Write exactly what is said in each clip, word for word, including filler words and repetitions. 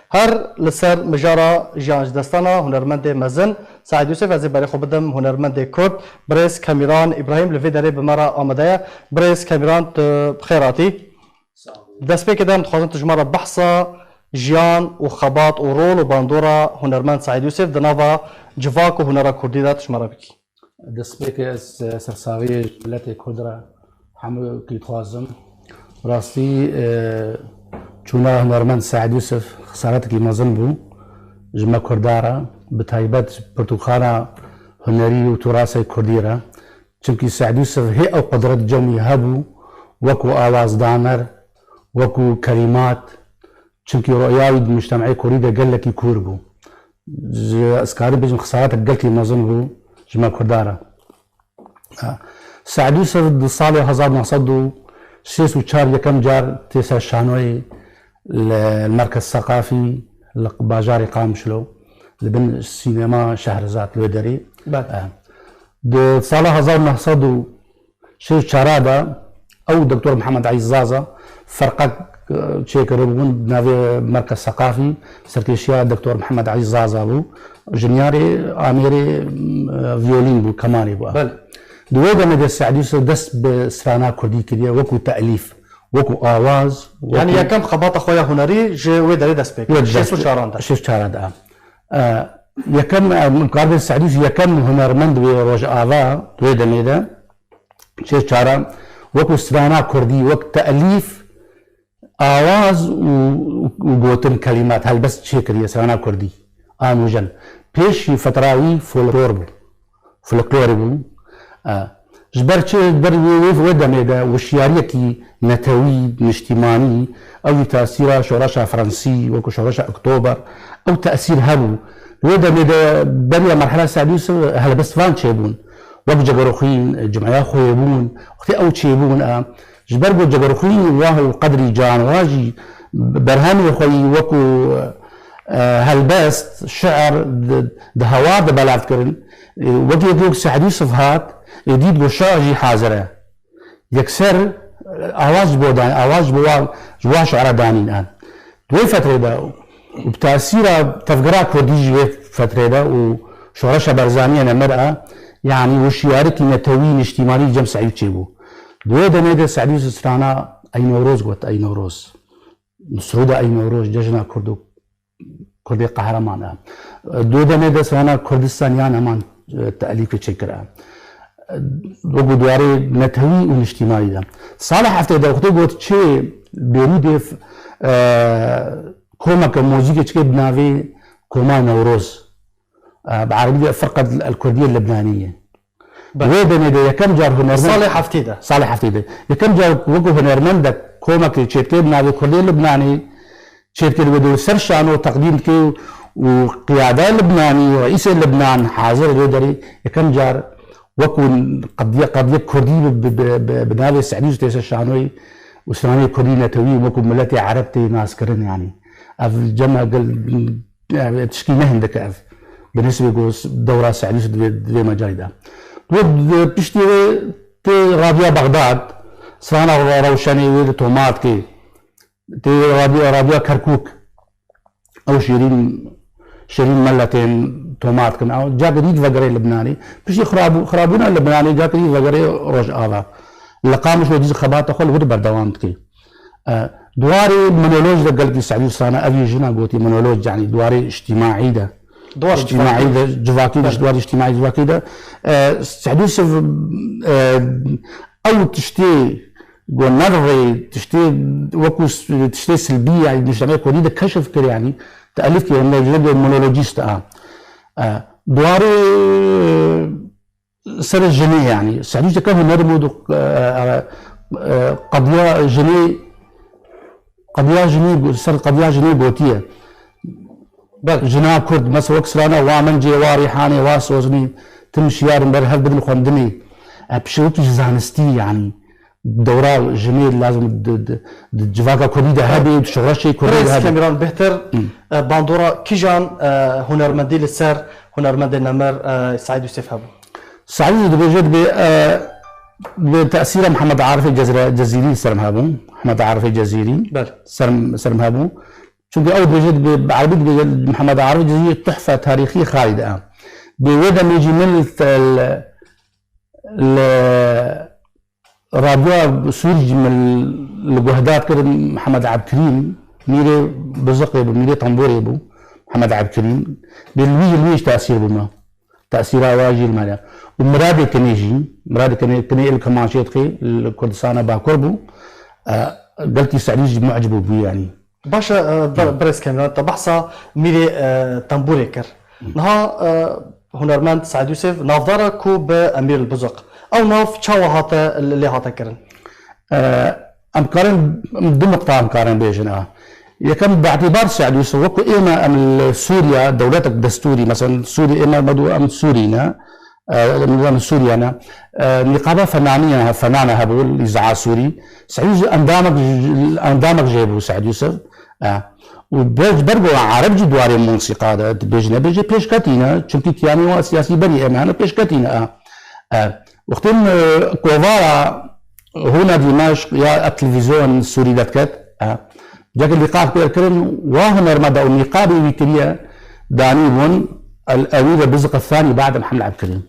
Her li ser mijara jiyan ji destana hunermendê mezin Seîd Yûsif, ez ê berê xwe bidim hunermendê Kurd, birêz Kemîran Îbrahîm li vê derê bi me re amade ye. Birêz Kemîran, tu bi xêr hatî. Destpêkê de em dixwazin tu ji me re behsa jiyan û xebat û rol û bandora hunermend Seîd Yûsif di nava civak û hunera kurdî de tu ji me re bikî. Destpêkê ez, e, sersaxiyê ji miletê Kurd re hemû kî dixwazim. Rastî, e, çûna hunermend Seîd Yûsif xesaretekî mezin bû ji me Kurda re, bi taybet ji pirtûkxana hunerî û tûrasê Kurdî re. Çimkî Seîd Yûsif hê ew qudret cemî hebû, wekû awazdaner, wekû kelîmat, çimkî roya wî di mujtemeyê Kurdî de gelekî kûr bû. Ji, ez karim bêjim, xesaretek gelkî mezin bû ji me Kurda re. Ha. Seîd Yûsif di salê hezar neh sed û şêst û çar yekem car tê ser şanoyê li Merkez Seqafî li bajarê Qamişlo, li bin sînema Şehrizad li wê derê. Belê. Ha. Di sala hezar neh sed û şêst û çar de ew Doktor Mihemed Elî Zaza ferqek, e, çêkiribûn di navê Merkez Seqafî, serkêşiya Doktor Mihemed Elî Zaza bû. Jinyarê amêrê, e, viyolîn bû, kemanê bû. Belê. Di wê demê de Seîd Yûsif dest bi strana kurdî kiriye, wekû te'lîf, wekû awaz, Yanî wekû yekem xebata xwe ya hunerî ji wê derê dest pê kir. Wê dest şêst û çaran de. Şêst û çaran de, a. E, yekem, e, min karibê Seîd Yûsif yekem hunermend wê Rojava, di wê demê de, Çê çaran, wekû strana kurdî, wek te'lîf, awaz û, û gotin, kelîmat, helbest çêkiriye strana kurdî. A nûjen. Pêşî fetra wî folklor bû. Folklorî bû. E, ji ber çi, ji ber wê, wê, wê demê de wişyariyekî netewî, niştîmanî, ew jî tasîra şoreşa Fransî, wekû şoreşa Oktober, ew tesîr hebû. Wê demê de beriya merhela Seîd Yûsif helbestvan çêbûn. Wek Cegeroxwîn, Cumaya Xweyê bûn, wextê ew çêbûn, e, ji ber ku Cegeroxwîn wah û qedrî can wa jî berhemê xwe yî wekû, e, helbest, şi'r di, di hawar de belav dikirin. E, wekî, wekî wek Seîd Yûsif hat, ê dît ku şi'r jî hazir e. Yekser, e, awaz ji bo dan, awaz ji bo wa, ji wa şi'ra danîn e. Di wê fetrê de û bi tasîra tevgera kurdî jî wê fetrê de û şoreşa Barzanî ye nemir e, yanî wişyarikî netewî niştîmanî cem Seîd çêbû. Di wê demê de Seîd strana Ey Newroz got, Ey Newroz. Sirûda Ey Newroz, cejna kurd û kurdê qehreman e. Di wê demê de strana Kurdistan ya neman, e, te'lîfê çêkir e. Wekû dwarê netewî û niştîmanî de. Sala heftê de wextê got çê Bêrûdê, e, komeke muzîkê çike bi navê Koma Newroz. E, bi erebî de Firqet el Kurdiye Lebnaniye. Belê. Wê demê de yekem car hunermend Salê heftê de. Salê heftê de. Yekem car wekû hunermendek komekê çêdike bi navê Kurdê Libnanê çêdike, wê de ser şano teqdîm dike û qiyada Libnanî, reîsê Libnan hazir wê derê yekem car wekû qediye, qediye kurdî bi, bi, bi, bi, bi navê Seîd Yûsif tê ser şanoyê û stranê kurdî netewî wekû miletê ereb tê naskirin yanî. Ev cema gel Yani, tişkî ne hindik e ev. Bi nisbê ku dewra Seîd Yûsif di vê, di vê mecalî de. Wê di piştî wê tê Radyoya Bexdad, strana Re-, Rewşenê wê di tomar dikê. Tê Radyo-, Radyoya Kerkûk, ew Şêrîn, Şêrîn Melle tên tomar dikin. Ew cake dî divegerê Libnanê. Piştî xirabû-, xirabûna Libnanê cake dî divegerê Rojava. Li Qamişlo dî xebata xwe li wir berdewam dike. E, di warê monoloj de gelkî Seîd Yûsif strana, ev yê jina gotî monoloj, yanî di warê îctîmaî de. Di warê îctîmaî civakî de. De, civakî de, Belê. Di warê îctîmaî civakî de. E, Seîd Yûsif, e, ew tiştê ku ne rê, tiştê wekû s-, tiştê silbî, yanî mujtemê kurdî de keşif kir, yanî te'lîf kir, yanî ne monolojîst a. E, di warê, e, ser jinê, yanî Seîd Yûsif yeke hunermend û, e, e, e, qediya jinê, qediya jinê go-, ser qediya jinê gotiye. Belê. Jina Kurd, mesela wek strana Wa Mencê, Wa Rîhanê, Wa Soznê, tim şiyar in ber hev bidin xwendinê. E, pişewikî ji zanistî, yanî dewra jinê lazim di, di, di civaka Kurdî de hebe, di şoreşê Kurdî de Birêz hebe. Kemîran, bêhtir, Hı. e, bandora kîjan, e, hunermendî li ser hunermendê nemir, e, Seîd Yûsif hebû? Seîd Yûsif dibêje, dibê, e, bi tesîra Mihemed Arifê Cezre-, Cezîrî ser min hebû. Mihemed Arifê Cezîrî Belê. ser, ser min hebû. Çunke ew dibêje, bi, bi erebî dibêje, Mihemed Arif dibêje, Tuhfe tarîxî Xalid e. Bi wê demê jî min li, li, li radyoya Sûrî jî min li guhdar kir, Mihemed Ebdikirîm, mîrê Biziqê bû, mîrê Tembûrê bû, Mihemed Ebdikirîm. Bi li wî, li wî jî tesîr bû me. Tesîra wa jî li me de. Û Miradê Kinê jî, Miradê Kinê, Kinê li Kirmanşê dixê, li Kurdistana Bakur bû. E, gelkî Seîdî jî mucib bû, bû yanî. Baş e, e, ber-, Hı. Birêz Kemîran, te behsa mîrê, e, Tembûrê kir. Niha, e, hunermend Seîd Yûsif navdar e ku bi Emîr li Biziq. Ew nav çawa hate, lê hate kirin? E, em karin, em du nuqta em karin bêjin a. Yekem, bi îtibar Seîd Yûsif, wekî ême em li Sûriye, dewletek destûrî, meselen Sûrî, ême me dû em Sûrî ne, e, em Sûriye ne. E, nîqaba fenaniye, fenane hebû, îzaa Sûrî. Seîd Yûsif endamek, endamek jê bû Seîd Yûsif. E, û ber, ber ku Ereb jî di warê musîqa de, dibêje nebêje pêşketî ne, çimkî kiyanê wan siyasî berî ême hene pêşketî ne. E, e, wextê min, e, kovara Hûna Dîmeşq ya ev televîzyon Sûrî derdiket, e, ceke lîqak pêr kirin, wa hunermend e û nîqabê wî kiriye, danî bûn, El-Emîr Biziq Thanî ba'de Mihemed Ebdikirîm.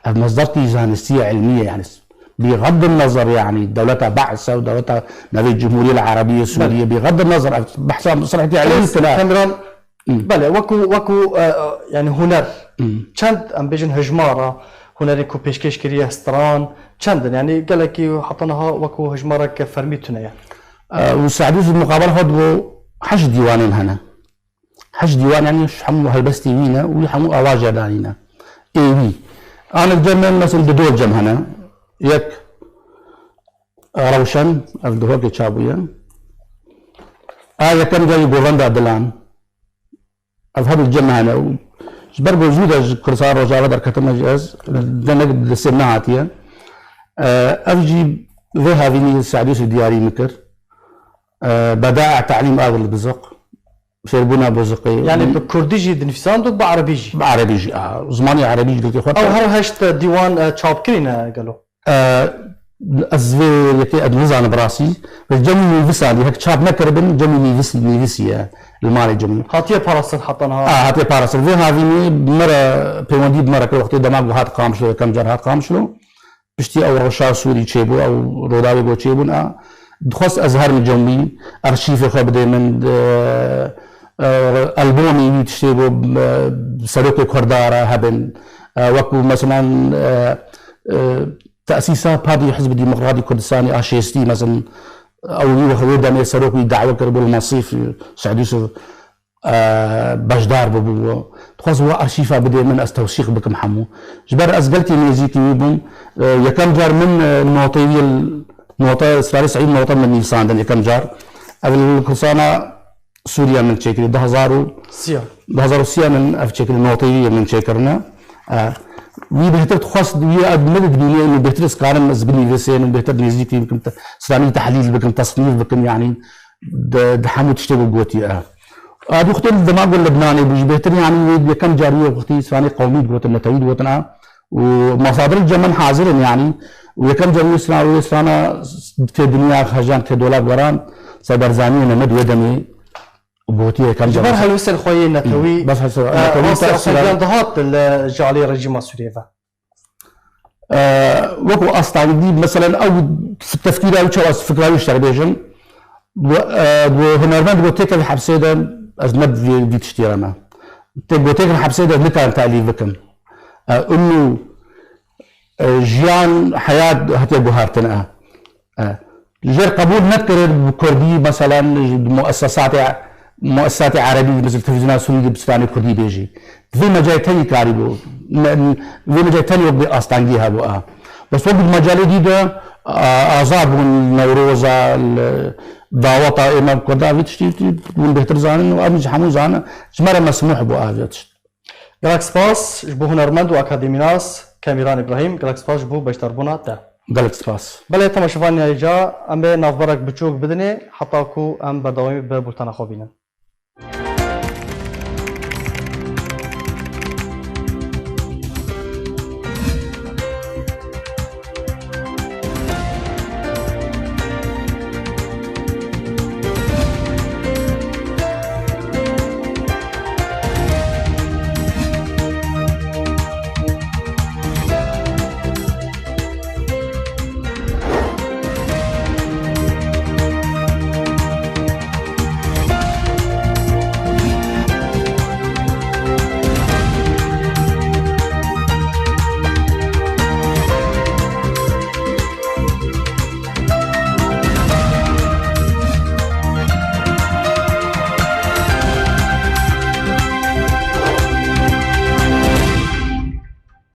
Ev mesderkî zanistî ye, ilmî ye, yanî, bîxed nezer, yanî, dewleta Be'se û dewleta navê Cumhuriyet Erebîye Sûriye, Belê. Bîxed nezer, ev behsa mesrehekî ilmî Birêz tune. Kemîran, Hı. Belê, wekû, wekû, e, e, yanî huner, Hı. çend, em bêjin, hijmara hunerê ku pêşkêş kiriye, stran, çend in? Yanî gelekî heta niha wekû hijmarek fermî tune ye. E, û Seîd Yûsif muqabel xwe dibû heşt dîwanên hene. Heşt dîwan, yanî hemû helbestê wî ne û hemû awaja danî ne. Ê wî. Anik cem me, mesela, di dor cem hene. Yek, e, Rewşen, ev di Hokê çapbûye. A yekem carî Govenda Dilan. Ev her du cem hene û ji ber ku zû de ji Kurdistan Rojava derketime jî ez, demek destê min nehatiye. E, ev jî vê havînî Seîd Yûsif diyarî min kir. E, Beda'a Ta'lîm Agirli Biziq, Fêrbûna Biziqê. Yanî bi kurdî jî dinivîsand û bi erebî jî? Bi erebî jî, a. Zimanê erebî ji gelkê xwe Ew kir. Her heşt dîwan, e, çap kirîne gelo? E, ez vê yekê ez nizanim bi rastî. Bi cemî nivîsandî, hek çap nekiribin, cemî nivîsî, nivîsî ye li malê cemî. Hatiye parastin heta niha? A, hatiye parastin. Vê havînê me re peywendî bi me re kir wextê dema ku hat Qamişlo, yekem car hat Qamişlo. Piştî ew rewşa Sûrî çêbû, ew rodavê ku çêbûn, a, dixwest ez herim cem wî, arşîvê xwe bidê min, e, e, albomê wî tiştê ku, e, serokê Kurda re hebin. E, wekû, meselan, e, e, Tesîsa Partî Hizbi Demokratî Kurdistanê a şêstî, mesela, ew wî wextê wê demê serok wî dawe kiribû li Mesîf, Seîd Yûsif, e, beşdar bibû. Dixwest we arşîfa bidê min, ez tewsîq bikim hemû. Ji ber ez gelkî nêzîkî wî bûm. E, yekem car min, e, notê wî, nota, Sirdarê Seîd nota min nivîsandin yekem car. Ev li Kurdistana Sûriye min çêkirî, du hezar û Siya. Du hezar û siya min ev çêkirî, noteyî min çêkirine. E, wî bêhtir dixwest, wî ev min dibînî, min bêhtir ez karim ez binivîsê, min bêhtir nêzîkî bikim, te-, stranî tehlîl bikim, tesnîf bikim, yanî di, di hemû tiştê ku gotiye, e. A, di wextê li dema ku Libnanê bû jî bêhtir, yanî wê yekem car wî wextî stranê qewmî digotin, netewî digotin, e. û masadir cem min hazir in, yanî, û yekem car wê strana, wê strana tê dinya xejan, tê dolab weran, ser Barzaniyê Mehmed wê demê gotiye yekem Ji car ber wê helwestên xwe yê netewî, Bes hesa, e, netewî Asya tesîra Efendiyan dihat li ji alî rejîma Sûriyê ve. E, wekû astangî, meselen, ew tefkîra wî çawa fikra wî ji te re bêjim. Gu, e, gu hunermend got têkevî hepsê de ez ne vî, vî tiştî re me. Tê got têkevî hepsê de ez nikarim telîf bikim. E, û, e, jiyan, heyat hatiye guhartine. E, jêr qebûl nekir bi kurdî, meselen, ji muessesatê, muessesatê erebî, mesela televîzyona sûrî de bi stranê kurdî bêjî. Vê mecayê tenî karîbû. Me, vê mecayê tenî wek bi astengî hebû a. Bes wek bi mecalê dî de, a, azad bûn Newroza, li daweta ême bi Kurda, vî tiştî, tiştî hûn bêhtir zanin û em jî hemû zanin, ji me re mesmûh bû a vê tişt. Gelek spas ji bo hunermend û akademînas Kemîran Îbrahîm, gelek spas ji bo beşdarbûna te. Gelek spas. Belê, temaşevanê ca, em ê navberek biçûk bidinê, heta ku em berdewamî bi bultena xwe bînin.